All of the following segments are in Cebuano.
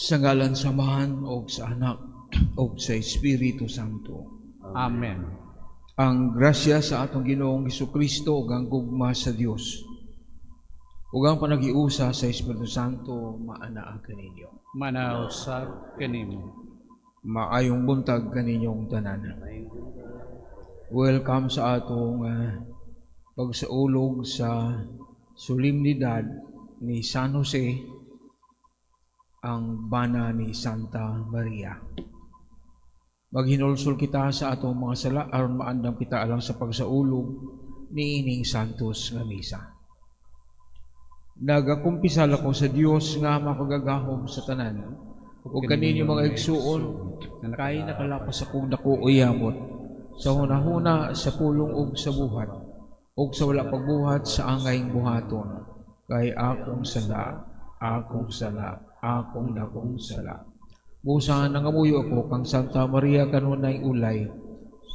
Sa ngalan sa Amahan o sa Anak o sa Espiritu Santo. Amen. Ang grasya sa atong Ginoong Hesukristo ug ang gugma sa Dios ug ang panagiusa sa Espiritu Santo maanaa kaninyo. Maanaa usab kanimo. Maayong buntag kaninyong tanan. Welcome sa atong pagsaulog sa solemnidad ni San Jose, ang bana ni Santa Maria. Maghinulsol kita sa atong mga sala aron maandam kita alang sa pagsaulog niining Santos nga Misa. Nagakumpisal ako sa Dios nga makagagahom sa tanan ug kaninyo, mga igsuon, kay nakalapas akong dako o yamot sa hunahuna, sa pulong ug sa buhat ug sa wala pagbuhat sa angayng buhaton, kay akong sala, akong sala, akong dakong sala. Busa nangamuyo ako kang Santa Maria, kanunay ulay,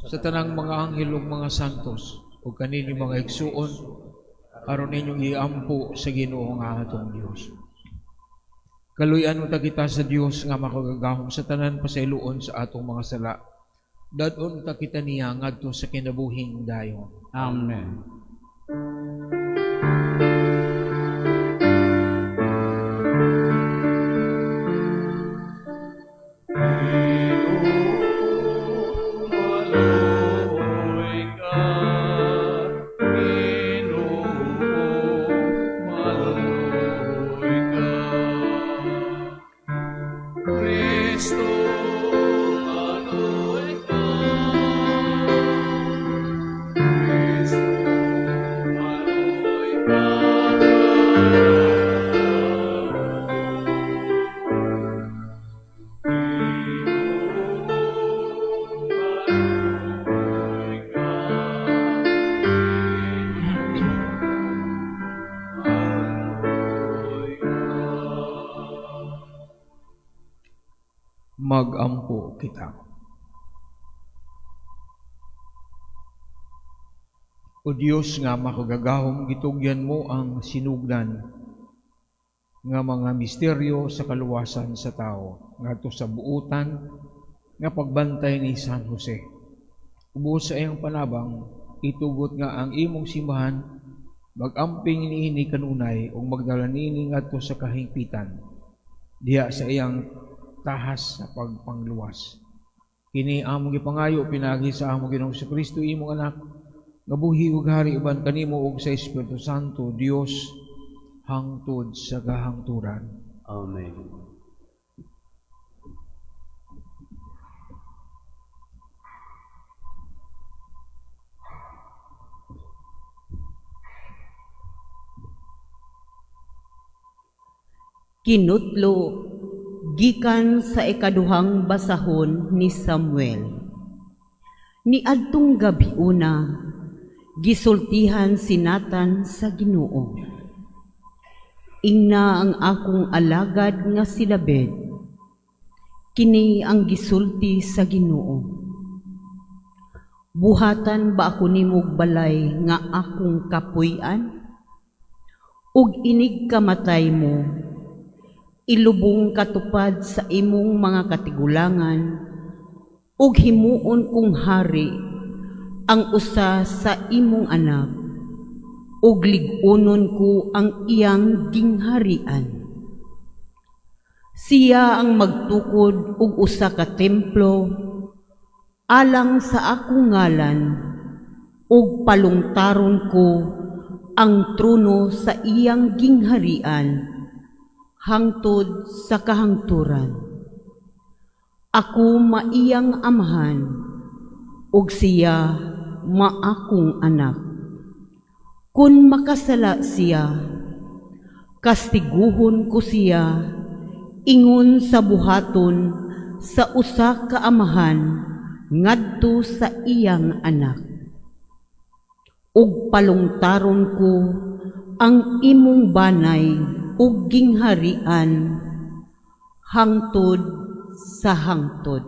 sa tanang mga anghel ug mga santos, ug kaninyo, mga igsuon, aron ninyong iampo sa Ginoo nga atong Dios. Kaluy-an unta kita sa Dios nga makagagahom sa tanan, pasayloon sa atong mga sala. Dad-on ta kita niya ngadto sa kinabuhing dayon. Amen. Maluoy ka, Ginoo, maluoy ka. Kristo, maluoy ka. Kristo, maluoy ka. Maluoy ka. Maluoy ka. Magampo kita. O Dios nga makagagahom, gitugyan mo ang sinugdan nga mga misteryo sa kaluwasan sa tao ngadto sa buutan nga pagbantay ni San Jose. Ubos sa iyang panabang, itugot nga ang imong simbahan magamping niini kanunay ug magdala niini ngadto sa kahingpitan diha sa iyang tahas sa pagpangluwas. Kini among gipangayo pinaagi sa among Ginoong Kristo, imong anak, nga buhi ug hari uban kanimo ug sa Espiritu Santo, Dios, hangtod sa kahangturan. Amen. Kinutlo gikan sa ikaduhang basahon ni Samuel. Niadtong gabiuna, gisultihan si Nathan sa Ginoo. "Ingna ang akong alagad nga si David. Kini ang gisulti sa Ginoo: Buhatan ba ako nimog balay nga akong kapuy-an? Ug inig kamatay mo, ilubong katupad sa imong mga katigulangan, ug himuon kong hari ang usa sa imong anak, ug lig-unon ko ang iyang gingharian. Siya ang magtukod og usa ka templo alang sa akong ngalan, ug palungtaron ko ang trono sa iyang gingharian hangtod sa kahangturan. Ako maiyang amahan, ug siya maakong anak. Kung makasala siya, kastiguhon ko siya ingon sa buhaton sa usa ka amahan ngadto sa iyang anak. Ug palungtaron ko ang imong banay ug gingharian hangtod sa hangtod."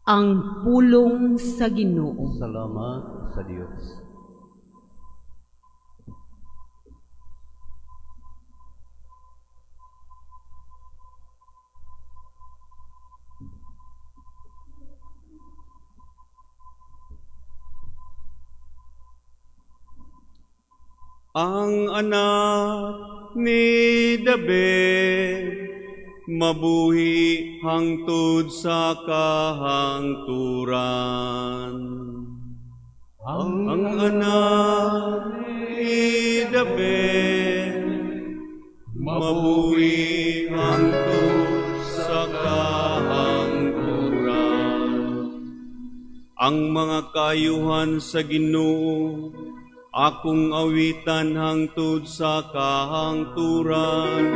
Ang pulong sa Ginoo. Salamat sa Dios. Ang anak ni David mabuhi hangtod sa kahangturan. Ang anak ni David mabuhi hangtod sa kahangturan. Ang mga kaayuhan sa Ginoo akong awitan hangtod sa kahangturan.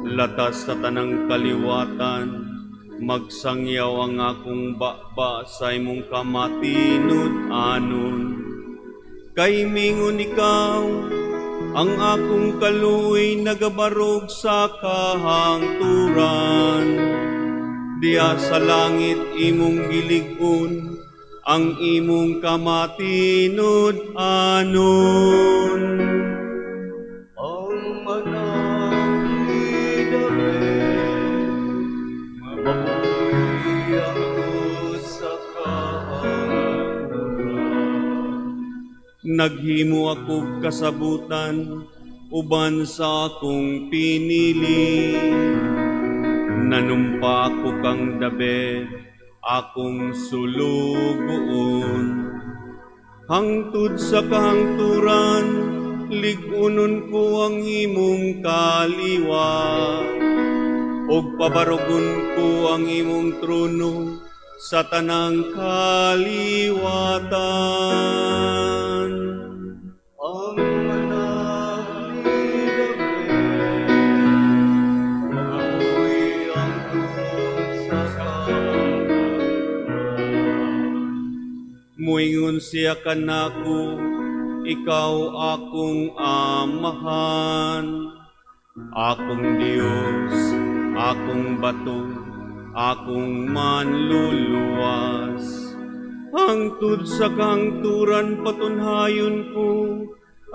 Latas sa tanang kaliwatan, magsangyaw ang akong baba sa imong kamatinud-anon. Kay mingon ikaw, ang akong kaluoy nagabarog sa kahangturan. Diha sa langit imong gilig-on, ang imong kamatinud-anon. Ang anak ni David mabuhi hangtod sa kahangturan. Naghimo ako kasabutan uban sa akong pinili. Nanumpa ako kang David, akong sulugoon. Hangtod sa kahangturan, lig-unon ko ang imong kaliwat. Ug pabarugon ko ang imong trono sa tanang kaliwatan. Ang anak ni David mabuhi hangtod sa kahangturan. Muingon siya kanako, ikaw akong amahan, akong Dios, akong bato, akong manluluwas. Hangtod sa kahangturan patunhayon ko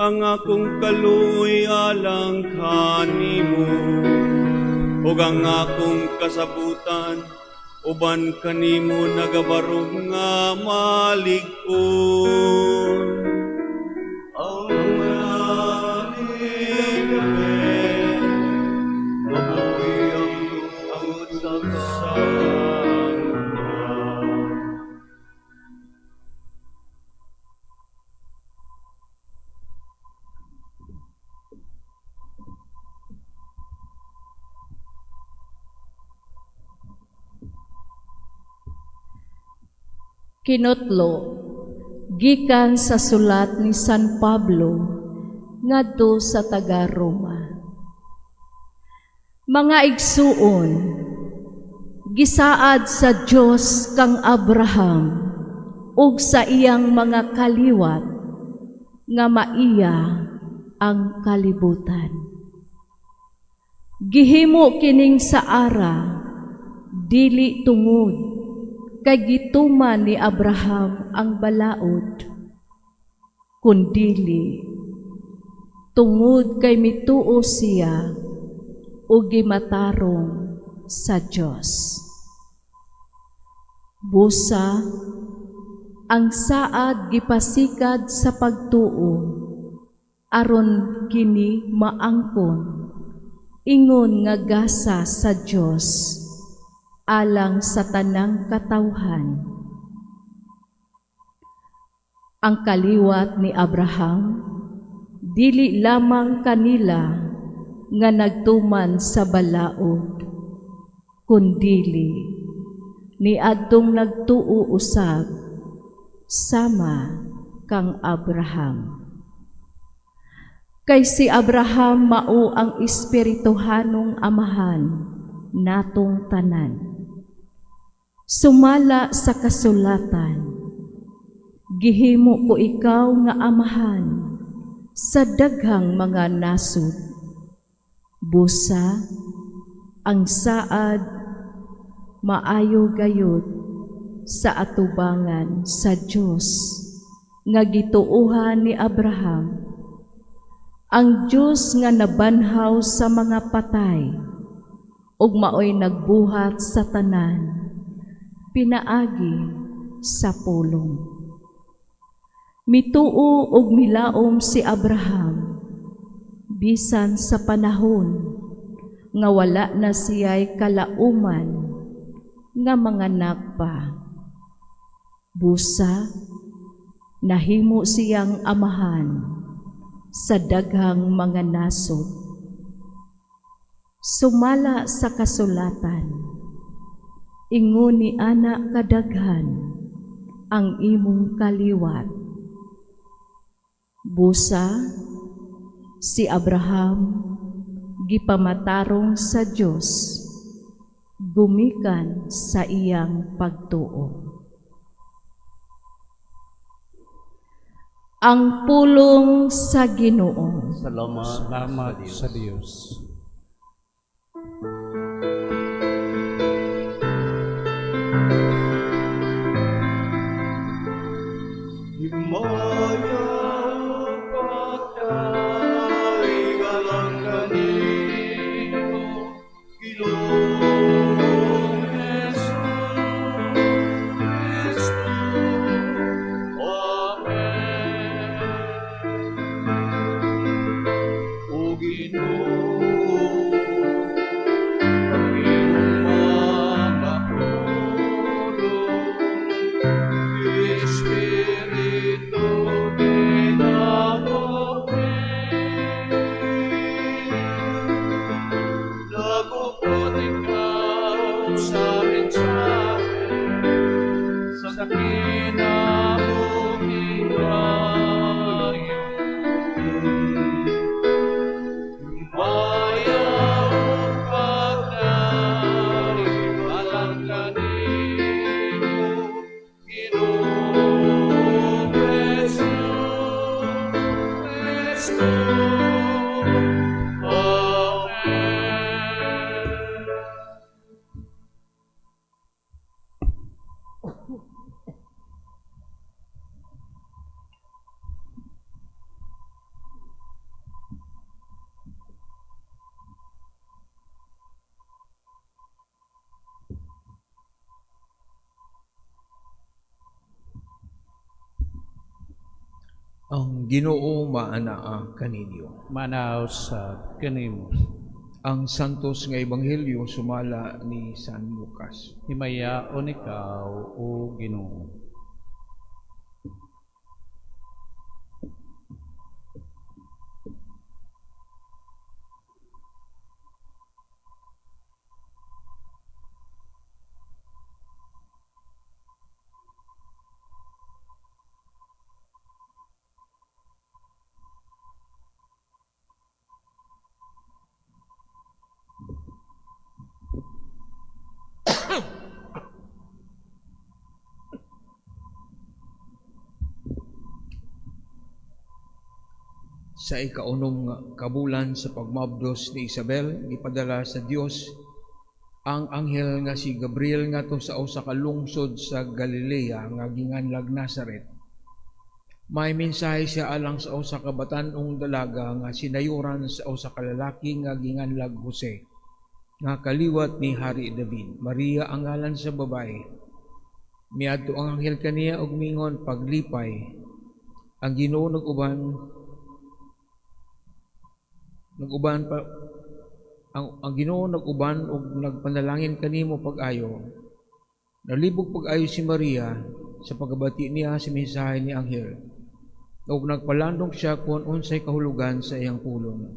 ang akong kaluoy alang kanimo, ug ang akong kasabutan uban kanimo nagabarog nga malig-on. Ang anak ni David mabuhi hangtod sa kahangturan. Kinotlo gikan sa sulat ni San Pablo ngadto sa taga Roma. Mga igsuon, gisaad sa Dios kang Abraham ug sa iyang mga kaliwat nga maiya ang kalibutan. Gihimo kining saara dili tungod kay gituman ni Abraham ang balaod, kundili tungod kay mituo siya ug gimatarong sa Dios. Busa ang saad gipasikad sa pagtuo aron kini maangkon ingon nga gasa sa Dios alang sa tanang katawhan. Ang kaliwat ni Abraham dili lamang kanila nga nagtuman sa balaod, kundili niadtong nagtuo usab sama kang Abraham. Kay si Abraham mao ang espirituhanong amahan natong tanan. Sumala sa kasulatan, gihimo ko ikaw nga amahan sa daghang mga nasud. Busa, ang saad maayo gayud sa atubangan sa Dios nga gituohan ni Abraham, ang Dios nga nabanhaw sa mga patay ug maoy nagbuhat sa tanan pinaagi sa pulong. Mituo og milaom si Abraham bisan sa panahon nga wala na siya'y kalauman nga manganak pa. Busa, nahimo siyang amahan sa daghang mga nasod. Sumala sa kasulatan, ingon ni ana kadaghan ang imong kaliwat. Busa, si Abraham gipamatarong sa Dios gumikan sa iyang pagtuo. Ang pulong sa Ginoo. Salamat, Salamat sa Dios. sa Dios. Himaya pagkaigalang kanimo, Ginoong Jesus Kristo. Amen. O Ginoo, ang imong mga pulong, Espiritu kinabuhi. Nagupot ikaw sa mensahe sa kinabuhi dayon. Himaya ug pagdaigalang kanimo, Ginoong Jesus Kristo. Amen. Ang Ginoo maanaa kaninyo. Maanaa usab kanimo. Ang Santos nga Ebanghelyo sumala ni San Lucas. Himayaon ikaw, o Ginoo. Sa ikaunom nga kabulan sa pagmabdos ni Isabel, gipadala sa Dios ang anghel nga si Gabriel ngadto sa usa ka lungsod sa Galilea nga ginganlag Nazaret. May mensahe siya alang sa usa ka batan-ong dalaga nga sinayuran sa usa ka lalaki nga ginganlag Jose, nga kaliwat ni Hari David. Maria ang ngalan sa babae. Miadto ang anghel kaniya ug mingon, paglipay. Ang Ginoo nag-uban pa ang Ginoo nag-uban ug nagpanalangin kanimo pag-ayo. Nalibog pag-ayo si Maria sa pagkabati niya sa mensahe ni anghel. Ug nagpalandong siya kung unsay kahulugan sa iyang pulong.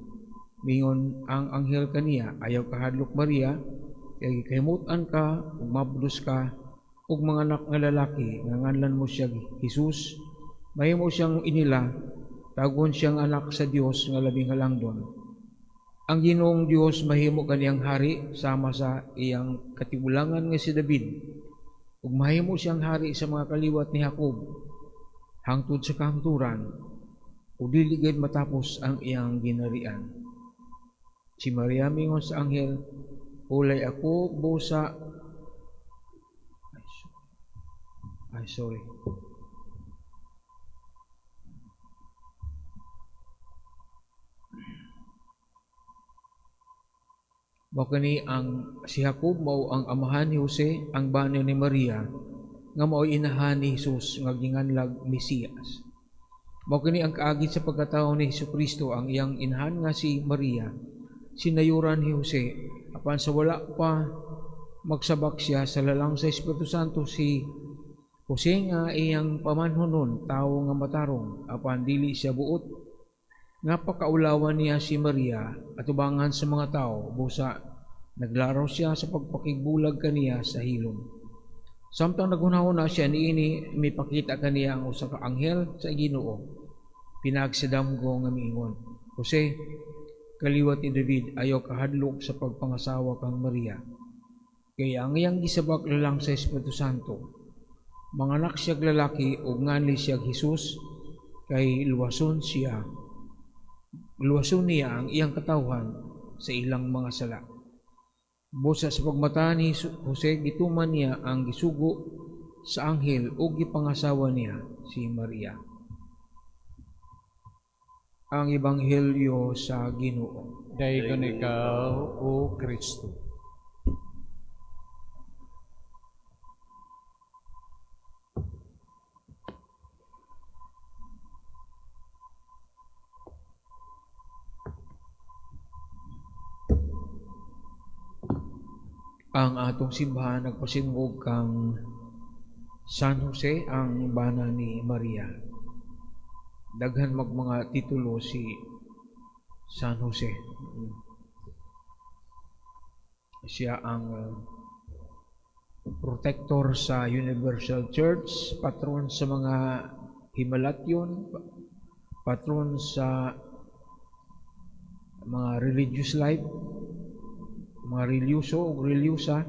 Mingon ang anghel kaniya, ayaw kahadlok Maria, kay gikahimut-an ka ug mabdos ka ug manganak nga lalaki nga nganlan mo siya Jesus. Mahimo siyang inila, tagon siyang anak sa Dios nga labing halangdon. Ang Ginoong Dios mahimo kaniyang hari sama sa iyang katigulangan nga si David, ug mahimo siyang hari sa mga kaliwat ni Jacob hangtod sa kahangturan, ug dili gayud matapos ang iyang ginarian. Si Maria mingon sa anghel, hulay ako busa. Ay, sorry. Mao kani ang si Jacob mao ang amahan ni Jose, ang bana ni Maria, nga mao'y inahan ni Jesus nga ginganlag Mesiyas. Mao kini ang kaagi sa pagkatao ni Hesukristo, ang iyang inahan nga si Maria, sinayuran ni Jose, apan sa wala pa magsabak siya sa lalang sa Espiritu Santo, si Jose nga iyang pamanhonon, tawo nga matarong, apan dili siya buot nga pakaulawan niya si Maria atubangan sa mga tao, busa naglaraw siya sa pagpakigbulag kaniya sa hilom. Samtang naghunahuna siya niini, mipakita kaniya ang usa ka anghel sa Ginoo, pinaagi sa damgo nga miingon, "Jose, kaliwat ni David, ayaw kahadlok sa pagpangasawa kang Maria, kay ang iyang gisabak lalang sa Espiritu Santo. Manganak siyag lalaki ug nganli siyag Hesus, kay luwason niya ang iyang katawhan sa ilang mga sala." Busa sa pagmata ni Jose, gituman niya ang gisugo sa anghel ug gipangasawa niya si Maria. Ang Ebanghelyo sa Ginoo. Daygon ikaw, O Kristo. Ang atong simbahan nagpasimhog kang San Jose, ang bana ni Maria. Daghan mag mga titulo si San Jose. Siya ang protector sa Universal Church, patron sa mga Himalatyon, patron sa mga religious life, mga reliyuso o reliyusa,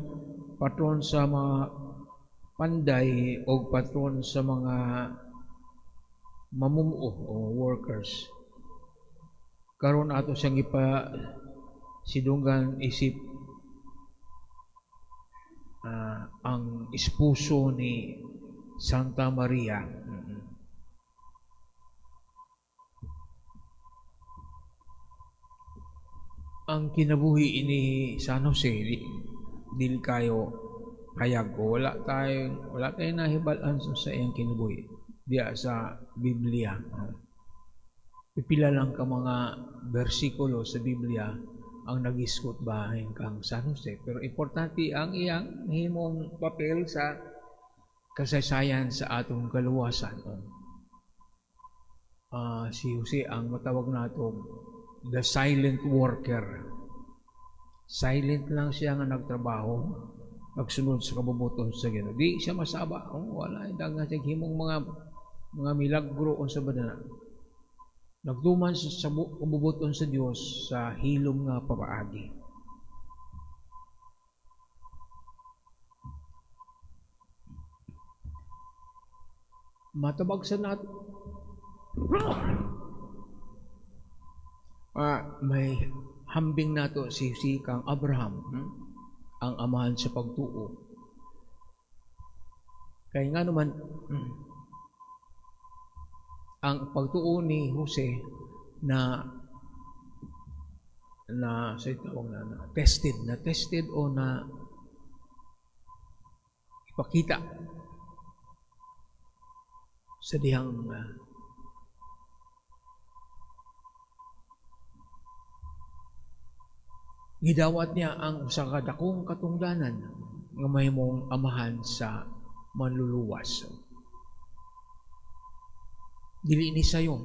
patron sa mga panday o patron sa mga mamumuo o workers. Karon ato siyang ipasidunggan isip ang esposo ni Santa Maria. Ang kinabuhi ni San Jose, dili kayo hayag o wala tayong nahibal-an sa iyang kinabuhi diya sa Biblia. Pipila lang ka mga bersikulo sa Biblia ang nagiskot bahin kang San Jose, pero importante ang iyang himong papel sa kasaysayan sa atong kaluwasan. Si Jose ang matawag nato the silent worker. Silent lang siya nga nagtrabaho, nagsunod sa kabubuton sa Ginoo. Di siya masaba. Oh, wala daghan siya himong mga milagro unsa ba na. Nagduman siya sa kabubuton sa Dios sa hilom nga papaagi. Matabag sa nato. May hambing nato si kang Abraham, ang amahan sa pagtuo. Kaya nga naman, ang pagtuo ni Jose na sa tawag na tested o na ipakita sa dihang gidawat niya ang usa ka dakong katungdanan nga mahimong amahan sa manluluwas. Dili ni sayo.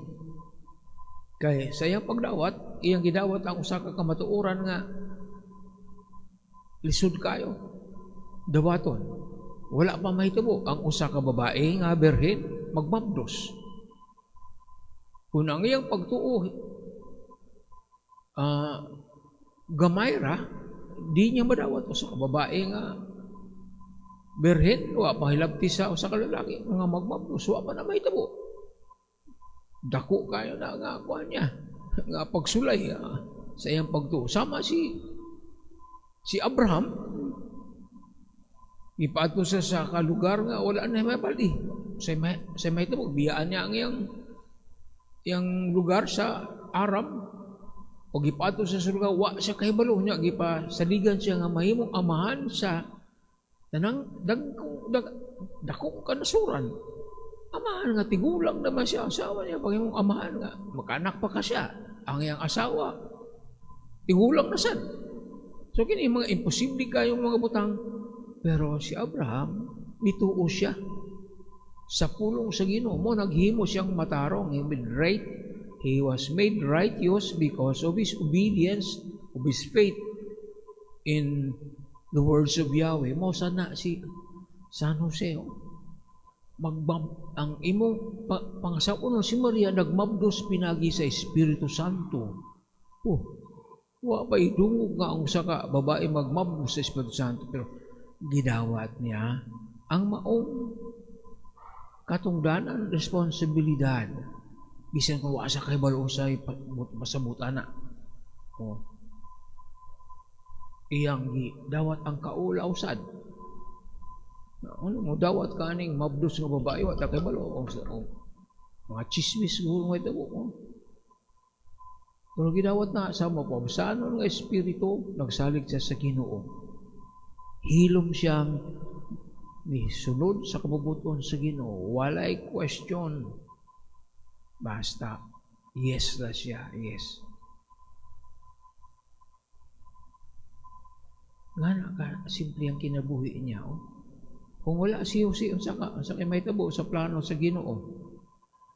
Kay sa iyang pagdawat, iyang gidawat ang usa ka kamatuoran nga lisod kayo dawaton. Wala pa mahitabo ang usa ka babae nga birhen magmabdos. Kung ang iyang pagtuo gamay ra, di niya madawat usa ka babae nga birhen, wa pahilabti sa usa ka lalaki nga magmabdos, wa pa na mahitabo. Dako kayo na nga kuan niya nga pagsulay sa iyang pagtuo. Sama si Abraham, ipaadto siya sa kalugar nga wala na may baldi. Sa mahitabo, biyaan niya ang iyang lugar sa Aram. O gipaadto siya sa lugar, wa siya kahibalo niya, gipasaligan siya nga mahimong amahan sa tanang dakong kanasuran. Amahan nga tigulang naman siya, asawa niya, pag imong amahan nga, magkaanak pa ka siya, ang iyang asawa, tigulang na sad. So kini mga imposible kayong mga butang. Pero si Abraham, nituo siya sa pulong sa Ginoo mo, naghimo siyang matarong. He made right, he was made righteous because of his obedience, of his faith in the words of Yahweh. Mo sana si San Jose, oh. Magbam, ang imong pangasawa si Maria nagmabdos pinagi sa Espiritu Santo. Oh, wa pa idungog nga ang usa ka babae magmabdos sa Espiritu Santo, pero gidawat niya ang maong katungdanan, responsibilidad. Bisan kung wa sa kahibalo sa pasabot ana. Oh. Iyang gidawat ang kaulaw sad. Ano mo dawat ka aning mabdos nga babae wa ta kahibalo o mga chismis guro nga itabo. Oh. Pero gidawat na sa mapabsanon nga espiritu, nagsalig siya sa Ginoo. Hilom siyang nisunod sa kabubuton sa Ginoo. Walay question. Basta yes na siya, yes. Ngana ka simple ang kinabuhi niya. Oh. Kung wala si Jose, unsa kay mahitabo sa plano sa Ginoo.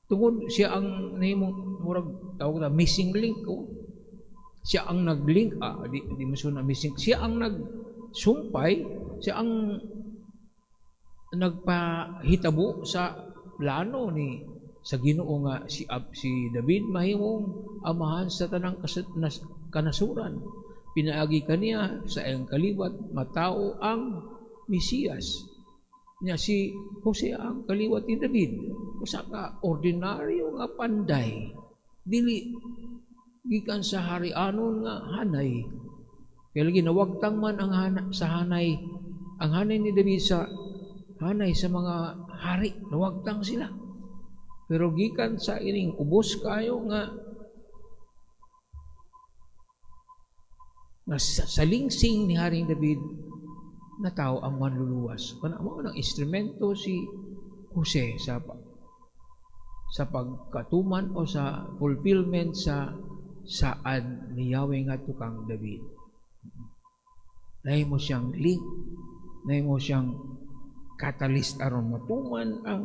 Tungod siya ang nahimong murag tawag na missing link, oh. Siya ang naglink, di mo na missing. Siya ang nagsumpay, siya ang nagpahitabo sa plano ni sa Ginoo nga si David mahimong amahan sa tanang kanasuran. Pinaagi kaniya sa iyang kaliwat matao ang Mesiyas. Nya si Jose ang kaliwat ni David. Usa ka ordinaryo nga panday, dili gikan sa harianon nga hanay. Kaya lagi nawagtang man ang sa hanay, ang hanay ni David sa hanay sa mga hari, nawagtang sila. Pero gikan sa ining ubos kayo nga salingsing ni Haring David, natao ang manluluwas. Kana mao nang instrumento si Jose sa pagkatuman o sa fulfillment sa saad ni Yahweh ngadto kang David. Nahimo siyang link, nahimo siyang catalyst aron matuman ang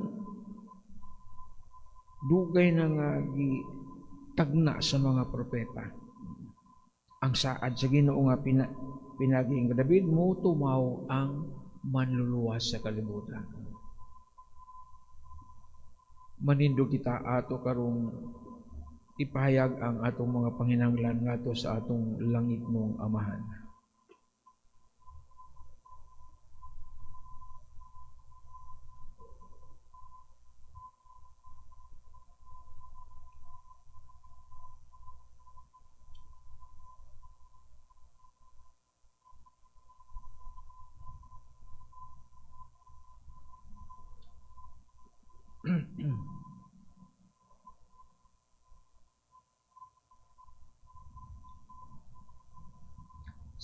dugay na nga gitagna sa mga propeta. Ang saad sa Ginoo nga pinaging David, mo tumaw ang manluluwas sa kalibutan. Manindog kita ato karong ipahayag ang atong mga panginahanglan ngadto sa atong langitnong Amahan.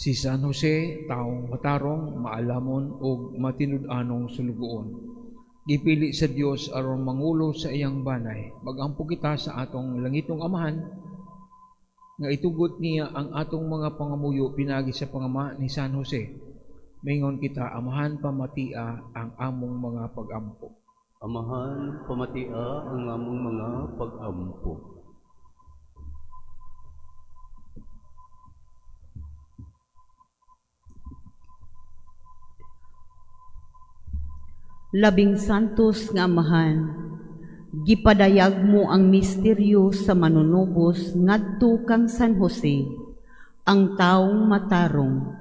Si San Jose, taong matarong, maalamon ug matinud-anong sulugoon. Gipili sa Dios aron mangulo sa iyang banay. Magampo kita sa atong langitong Amahan nga itugot niya ang atong mga pangamuyo pinagi sa pangama ni San Jose. Maingon kita, Amahan, pamatia ang among mga pagampo. Amahan, pamatia ang among mga pagampo. Labing santos nga Amahan, gipadayag mo ang misteryo sa manunubos ngadto kang San Jose, ang taong matarong.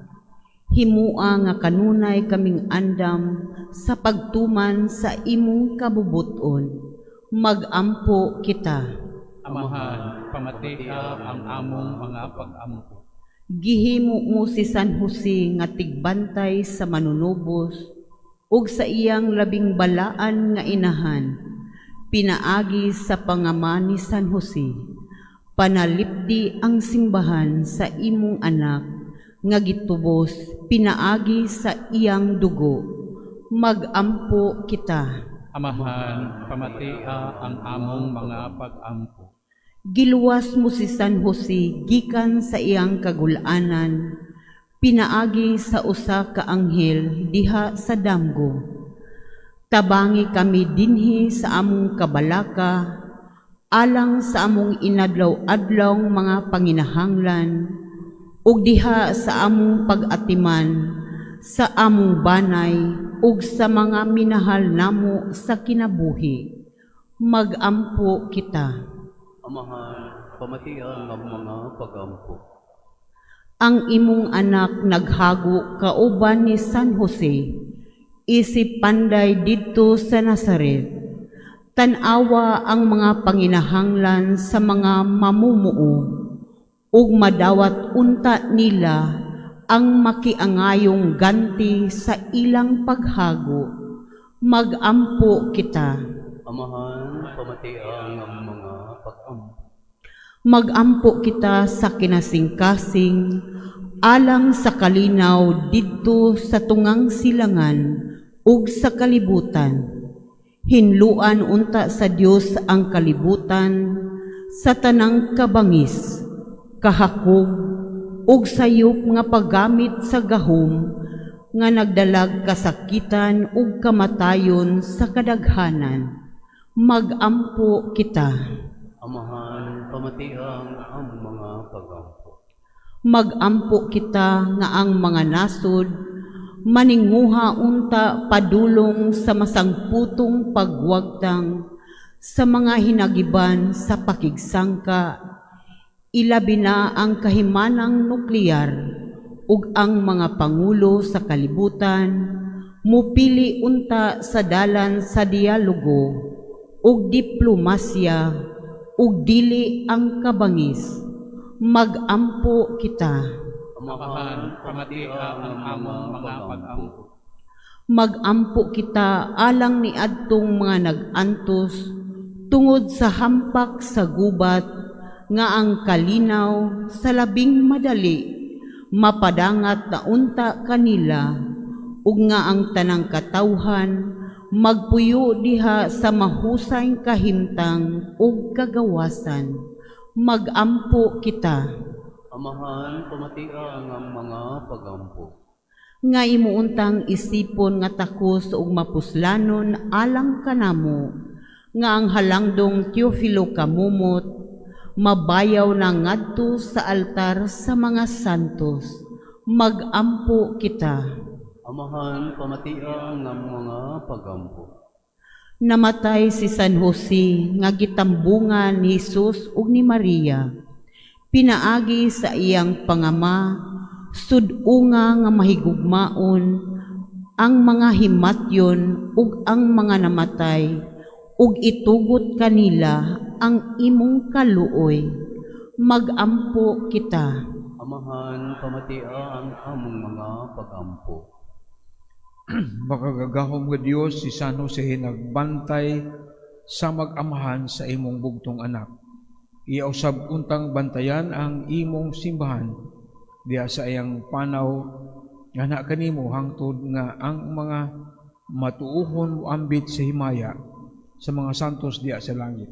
Himua nga kanunay kaming andam sa pagtuman sa imong kabubuton. Magampo kita. Amahan, pamatia ang among mga pagampo. Gihimo mo si San Jose nga tigbantay sa manunubos ug sa iyang labing balaan nga inahan, pinaagi sa pangama ni San Jose, panalipdi ang simbahan sa imong anak nga gitubos pinaagi sa iyang dugo. Magampo kita. Amahan, pamatia ang among mga pag-ampo. Giluwas mo si San Jose gikan sa iyang kagulanan, pinaagi sa usa ka anghel diha sa damgo. Tabangi kami dinhi sa among kabalaka, alang sa among inadlaw-adlaw mga panginahanglan, ug diha sa among pag-atiman, sa among banay, ug sa mga minahal namo sa kinabuhi. Magampo kita. Amahan, pamatia ang among mga pag-ampo. Ang imong anak naghago kauban ni San Jose, isip panday didto sa Nazaret. Tan-awa ang mga panginahanglan sa mga mamumuo, ug madawat unta nila ang makiangayong ganti sa ilang paghago. Magampo kita. Amahan, pamatia ang among mga pag-ampo. Magampo kita sa kinasingkasing alang sa kalinaw didto sa tungang silangan ug sa kalibutan. Hinluan unta sa Dios ang kalibutan sa tanang kabangis, kahakog ug sayop nga paggamit sa gahom nga nagdalag kasakitan ug kamatayon sa kadaghanan. Magampo kita. Amahan, pamatia ang among mga pag-ampo. Magampo kita nga ang mga nasod maninguha unta padulong sa masangputong pagwagtang sa mga hinagiban sa pakigsangka, ilabi na ang kahimanang nuklear ug ang mga pangulo sa kalibutan mupili unta sa dalan sa dialogo ug diplomasya ug dili ang kabangis. Magampo kita. Amahan, pamatia ang among mga pag-ampo. Magampo kita alang niadtong mga nag-antos tungod sa hampak sa gubat nga ang kalinaw sa labing madali mapadangat na unta kanila ug nga ang tanang katawhan magpuyo diha sa mahusay kahimtang ug kagawasan. Magampo kita. Amahan, pamatia ang among mga pag-ampo. Nga imuuntang isipon nga takos ug mapuslanon alang kanamo, nga ang halangdong Teofilo Camomot mabayaw na ngadto sa altar sa mga santos. Magampo kita. Amahan, pamatia ang among mga pag-ampo. Namatay si San Jose nga gitambungan ni Jesus ug ni Maria. Pinaagi sa iyang pangama, sud-unga nga mahigugmaon ang mga himatyon ug ang mga namatay, ug itugot kanila ang imong kaluoy. Magampo kita. Amahan, pamatia ang among mga pag-ampo. Makagagahom nga Dios, si San Jose nagbantay sa mag-amahan sa imong bugtong anak. Iausab untang bantayan ang imong simbahan diha sa iyang panaw nga na kanimo hangtod nga ang mga matuohon moambit sa himaya sa mga santos diha sa langit.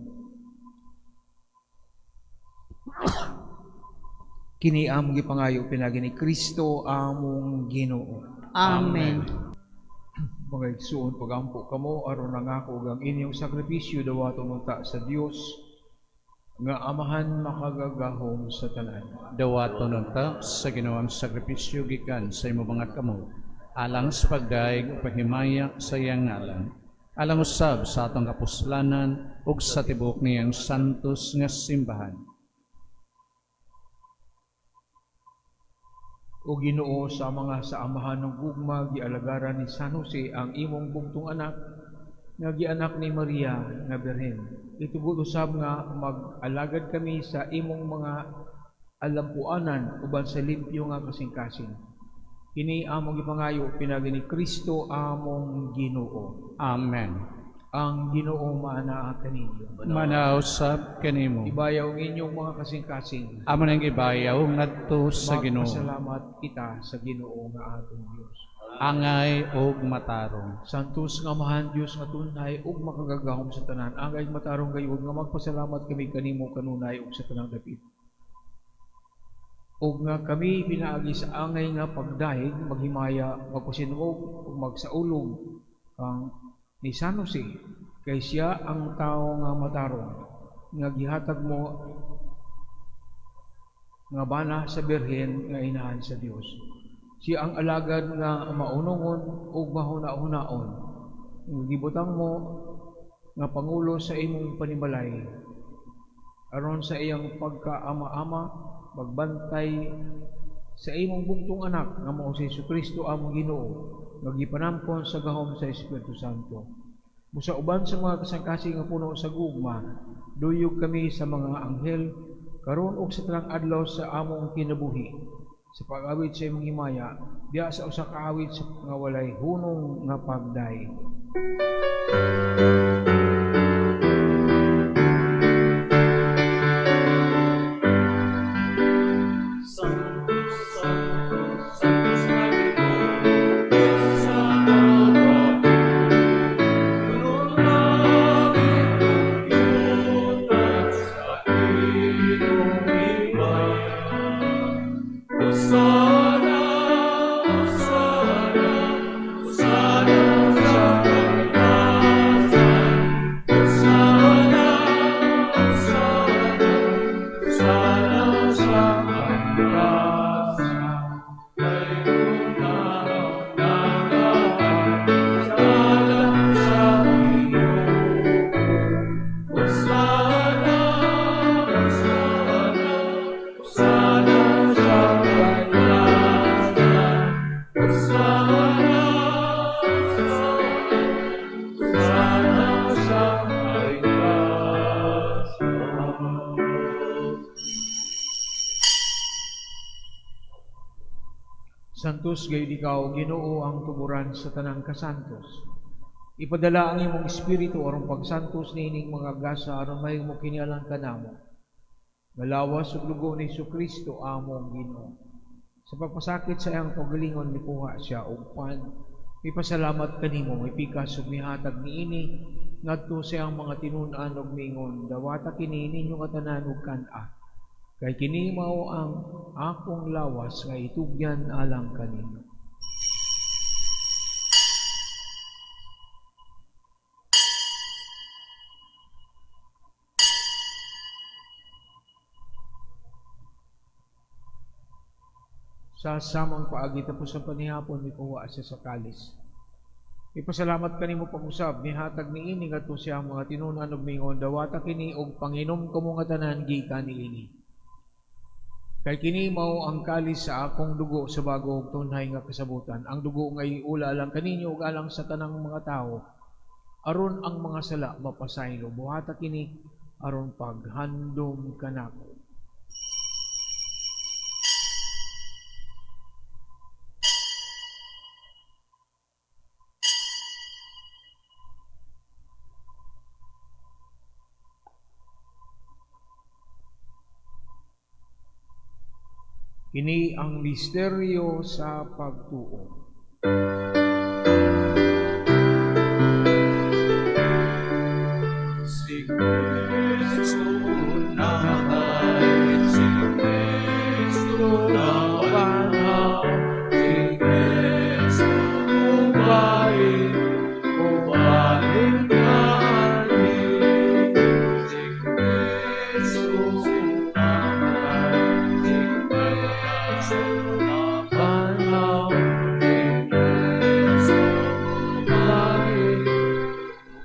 Kini among gipangayo pinaagi ni Kristo among Ginoo. Amen. Mga igsuon, pagampo kamo aron nangako og ang inyong sakripisyo dawaton unta sa Dios nga Amahan makagagahom sa tanan. Dawaton unta sa Ginoo ang sakripisyo gikan sa imong mga kamot, alang sa pagdayeg ug paghimaya sa iyang ngalan, alang usab sa atong kapuslanan ug sa tibuok niyang santos nga simbahan. O Ginoo, sa mga sa Amahan ng gugma gialagaran ni San Jose ang imong bugtong anak nga gianak ni Maria nga Birhen. Itugot usab nga mag-alagad kami sa imong mga alampuanan uban sa limpyo nga kasing-kasing. Kini among gipangayo pinaagi ni Kristo among Ginoo. Amen. Ang Ginoo maanaa kaninyo. Manaw usab kanimo. Ibayaw ang inyong mga kasing-kasing. Amo nang ibayaw ngadto sa Ginoo. Magpasalamat kita sa Ginoo nga atong Dios. Angay ug matarong. Santos nga Amahan, Dios nga tunay ug makagagahom sa tanan, angay matarong gayud nga magpasalamat kami kanimo kanunay ug sa tanang dapit. Ug nga kami pinaagi sa angay nga pagdahig, maghimaya, magpasinuog ug magsaulog kang ni San Jose, kay siya ang tawo nga matarong nga gihatag mo nga bana sa Birhen nga inahan sa Dios. Siya ang alagad nga maunongon ug mahuna-hunaon. Gibutang mo nga pangulo sa imong panimalay aron sa iyang pagkaama-ama magbantay sa imong bugtong anak nga mao si Jesucristo among Ginoo nga gipanamkon sa gahom sa Espiritu Santo. Busa uban sa mga kasangkasing nga puno sa gugma, duyog kami sa mga anghel karon ug sa tanang adlaw sa among kinabuhi. Sa pag-awit sa imong himaya, diha sa usa ka awit sa nga walay hunong nga pagday. Sanctus, Sanctus, Sanctus Ginoo, Dios sa kagabi. Puno langit ug yuta sa imong himaya. Hosana, Hosana, Hosana sa kaitaasan. Hosana, Hosana, Hosana sa kaitaasan. Dayon ang nagahari sa ngalan sa Ginoo. Hosana, Hosana, Hosana sa kaitaasan. Hosana, Hosana, Hosana sa kaitaasan. Santos gayud ikaw, Ginoo, ang tuburan sa tanang kasantos. Ipadala ang imong espiritu aron pagsantos niining mga gasa aron mahimo kini alang kanamo. Galawas ug dugo ni Jesucristo among Ginoo. Sa pagpasakit sa iyang kaugalingon mikuha siya og pan. Mipasalamat kanimo, mipikas ug mihatag niini ngadto sa iyang mga tinun-an ug miingon, dawata kini ninyo katanan ug kan-a. Kay kini mao ang akong lawas nga itugyan alang kaninyo. Sa samang paagi tapos ang panihapon, mikuha siya sa kalis. Ipasalamat kanimo pag-usab, mihatag niini ngadto siya ang mga tinun-an ug miingon, dawata kini og panginom kamo nga tanan gikan niini. Kay kini mao ang kalis sa akong dugo sa bago ug tunhay nga kasabutan. Ang dugo nga iula alang kaninyo ug alang sa tanang mga tawo, aron ang mga sala mapasaylo. Buhata kini aron paghandom kanako. Kini ang misteryo sa pagtuo. Si Kristo nahay, si Kristo nabanhaw, si Kristo mubalik, mubalik kaani. Si Kristo nahay, si Kristo nabanhaw, si Kristo mubalik,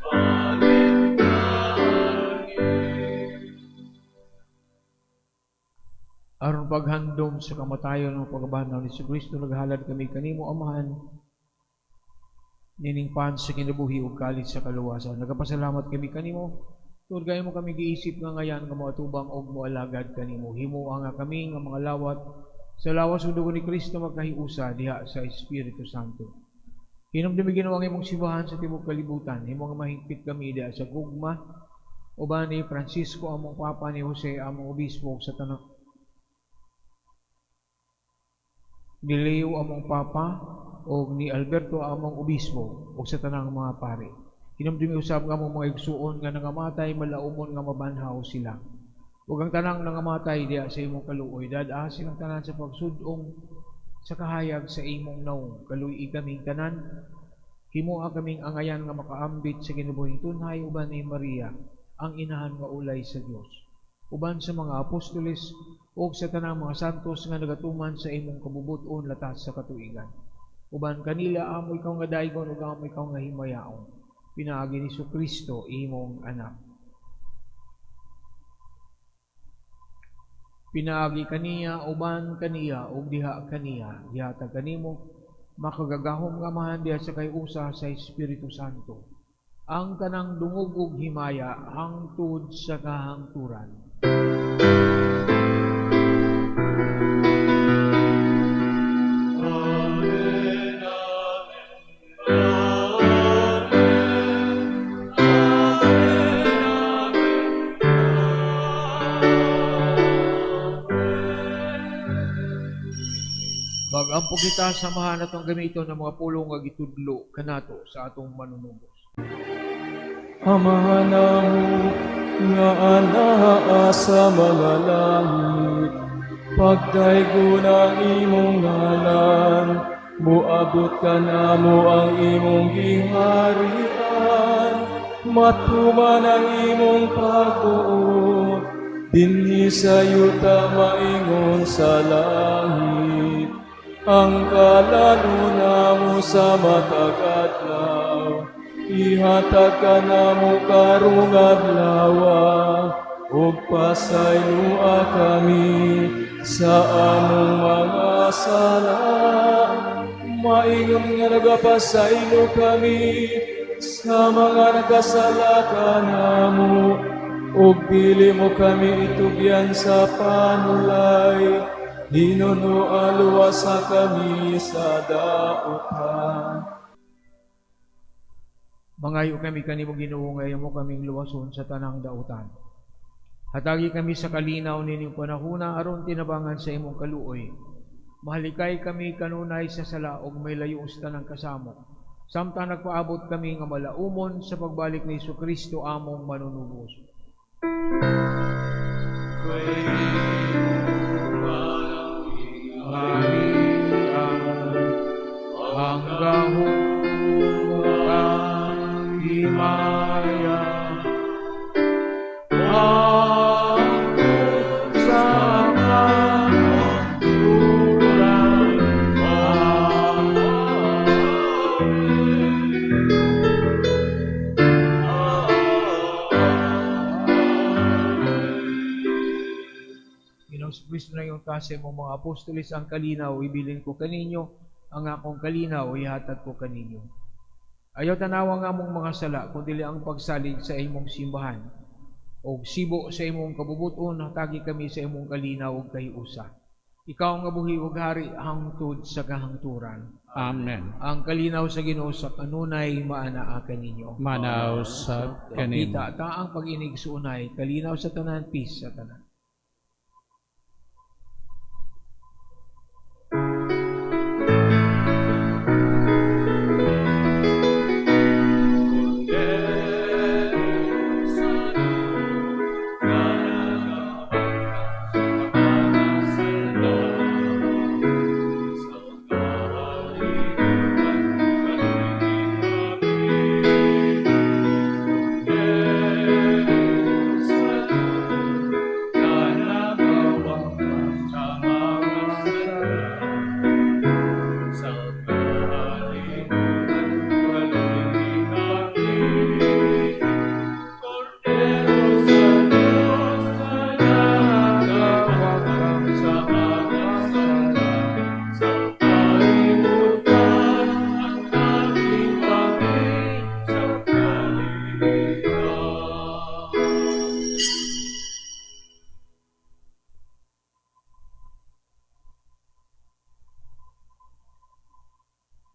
mubalik kaani. Aron paghandom sa kamatayon ng pagbanhaw ni Jesucristo, naghalad kami kanimo, Amahan, nining pan sa kinabuhi ug kalit sa kaluwasan. Nagapasalamat kami kanimo, tungod kay mo kami giisip nga ngayan nga moatubang og moalagad kanimo. Himoa nga kami nga mga lawat sa lawas ug dugo ni Kristo magkahiusa diha sa Espiritu Santo. Hinumdumi Ginoo ang imong simbahan sa tibuok kalibutan. Himo nga mahigpit kami diha sa gugma uban ni Francisco among Papa, ni Jose among Obispo, ug sa tanang ni Leo among Papa, og ni Alberto among obispo ug sa tanang mga pari. Hinumdumi usab nga among mga igsuon nga nangamatay, malaumon nga mabanhaw sila. Ug ang tanang nangamatay diha sa imong kaluoy, dad-a silang tanan sa pagsud-ong sa kahayag sa imong naong. Kaluoyi kaming tanan, himoa kaming angayan nga makaambit sa kinabuhing tunhay uban ni Maria, ang inahan nga ulay sa Dios. Uban sa mga apostoles ug sa tanang mga santos nga nagatuman sa imong kabubut-on latas sa katuigan. Uban kanila amo ikaw nga daygon ug amo ikaw nga himayaon. Pinaagi ni Kristo imong anak. Pinaagi kaniya, uban kaniya, ug diha kaniya, gihatag kanimo makagagahom nga Amahan diha sa kay usa sa Espiritu Santo. Ang tanang dungog ug himaya hangtod sa kahangturan. Amen, amen, amen, amen. Magampo kita, samahan atong gamiton ng mga pulong nga gitudlo kanato sa atong manunubos. Amahan namo nga anaa sa mga langit, pagdaygon ang imong ngalan, moabot kanamo ang imong giharian, matuman ang imong pagbuot, dinhi sa yuta maingon sa langit. Ang kalaluna namo sa matag adlaw, ihatag kanamo karong adlawa, ug pasayloa kami sa among mga sala, maingon nga nagapasaylo kami sa mga nakasala kanamo, ug dili mo kami itugyan sa panulay, hinunoa luwasa kami sa dautan. Mangayo kami kanimo Ginoo nga imo kaming luwason sa tanang dautan. Hatagi kami sa kalinaw nining panahuna aron tinabangan sa imong kaluoy. Mahalikay kami kanunay sa sala ug may layo sa tanang kasamo. Samtang nagpaabot kami nga malaumon sa pagbalik ni Jesucristo among manunubos. Ang gahom ang himaya, hangtod sa kahangturan. Amen. Ginoong Kristo, na iyong kasi mong mga apostoles ang kalinaw, ibilin ko kaninyo, ang akong kalinaw, ihatag ko kaninyo. Ayaw tanawa nga among mga sala, kundi ang pagsalig sa imong simbahan. Og sibo sa imong kabubuton, hatagi kami sa imong kalinaw ug kahiusa. Ikaw nga buhi ug hari hangtod sa kahangturan. Amen. Ang kalinaw sa Ginoo sa kanunay maanaa kaninyo. Manaw sa kanimo. Kita ta ang pag-inig suunay, kalinaw sa tanan, peace sa tanan.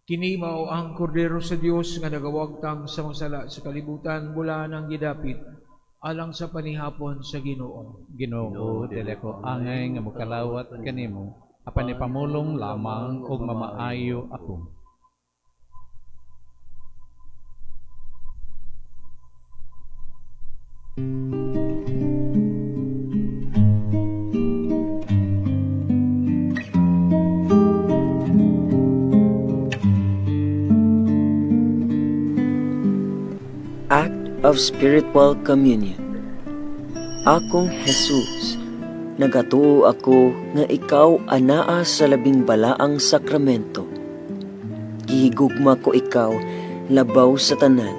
Kini mao ang kordero sa Dios nga nagawagtang sa mga sala sa kalibutan mula nang gidapit alang sa panihapon sa Ginoo. Ginoo, dili ko angay nga mokalawat kanimo, apan ipamulong lamang og mamaayo ako. Prayer of Spiritual Communion. Akong Jesus, nagatuo ako nga ikaw anaa sa labing balaang sakramento. Gihigugma ko ikaw labaw sa tanan,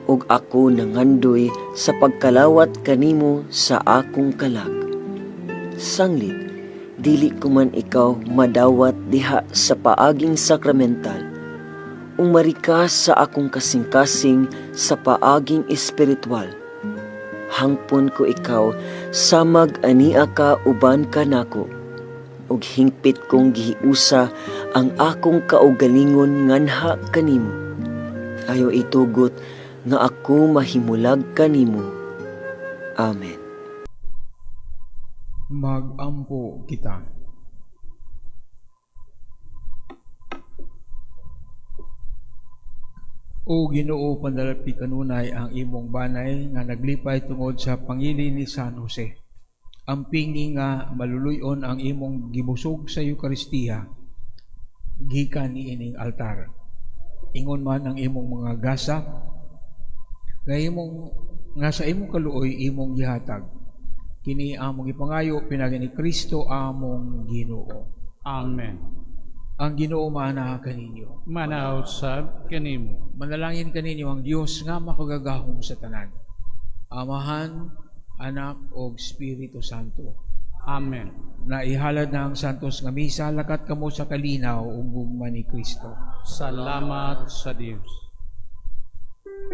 ug ako nangandoy sa pagkalawat kanimo sa akong kalag. Sanglit, dili ko man ikaw madawat diha sa paaging sakramental. Umari ka sa akong kasing-kasing sa paaging espiritual. Hangpon ko ikaw samag ania ka uban kanako, ug hingpit kong gihiusa ang akong kaugalingon nganha kanimo. Ayaw itugot nga ako mahimulag kanimo. Amen. Magampo kita. O Ginoo, pandalapi kanunay ang imong banay nga naglipay tungod sa pangili ni San Jose. Ang pingi nga maluluyon ang imong gibusog sa Eukaristiya gikan niining altar. Ingon man ang imong mga gasa nga imong nga sa imong kaluoy imong gihatag. Kini among ipangayo pinagi ni Kristo among Ginoo. Amen. Ang Ginoo maana kaninyo. Manaw sab kanimo. Manalangin kaninyo ang Dios nga makagagahom sa tanan. Amahan, Anak ug Espiritu Santo. Amen. Naihalad na ang santos nga misa, lakat kamo sa kalinaw ug gugma ni Kristo. Salamat sa Dios.